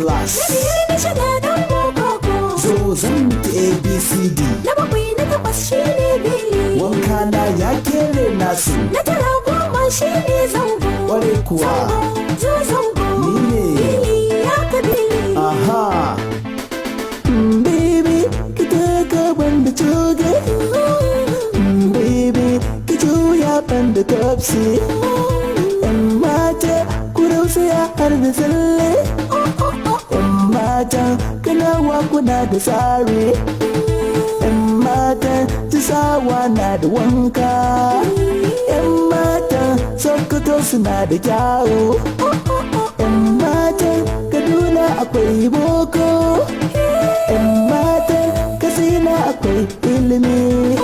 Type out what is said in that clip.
class. Na biyar, na shida dan bokoko. So zan miki ABCD. Na bakwai, na takwas shine Bili. Wanka na ya kere nasu. Na tara, goma shine Zango. Kwarai kuwa. Zango, zo zango. Ni ne. Bili ya ka Bili. Aha. Baby, ki taka banda coge. Baby, ki juya banda topsy. Yan mata, ku rausaya har da tsalle. Yan mata, kanawa kuna da tsari. Yan mata, Jisawa na da wanka. Yan mata, Sokoto suna da kyawu. Yan matan Kaduna akwai boko. Yan matan Katsina akwai ilimi.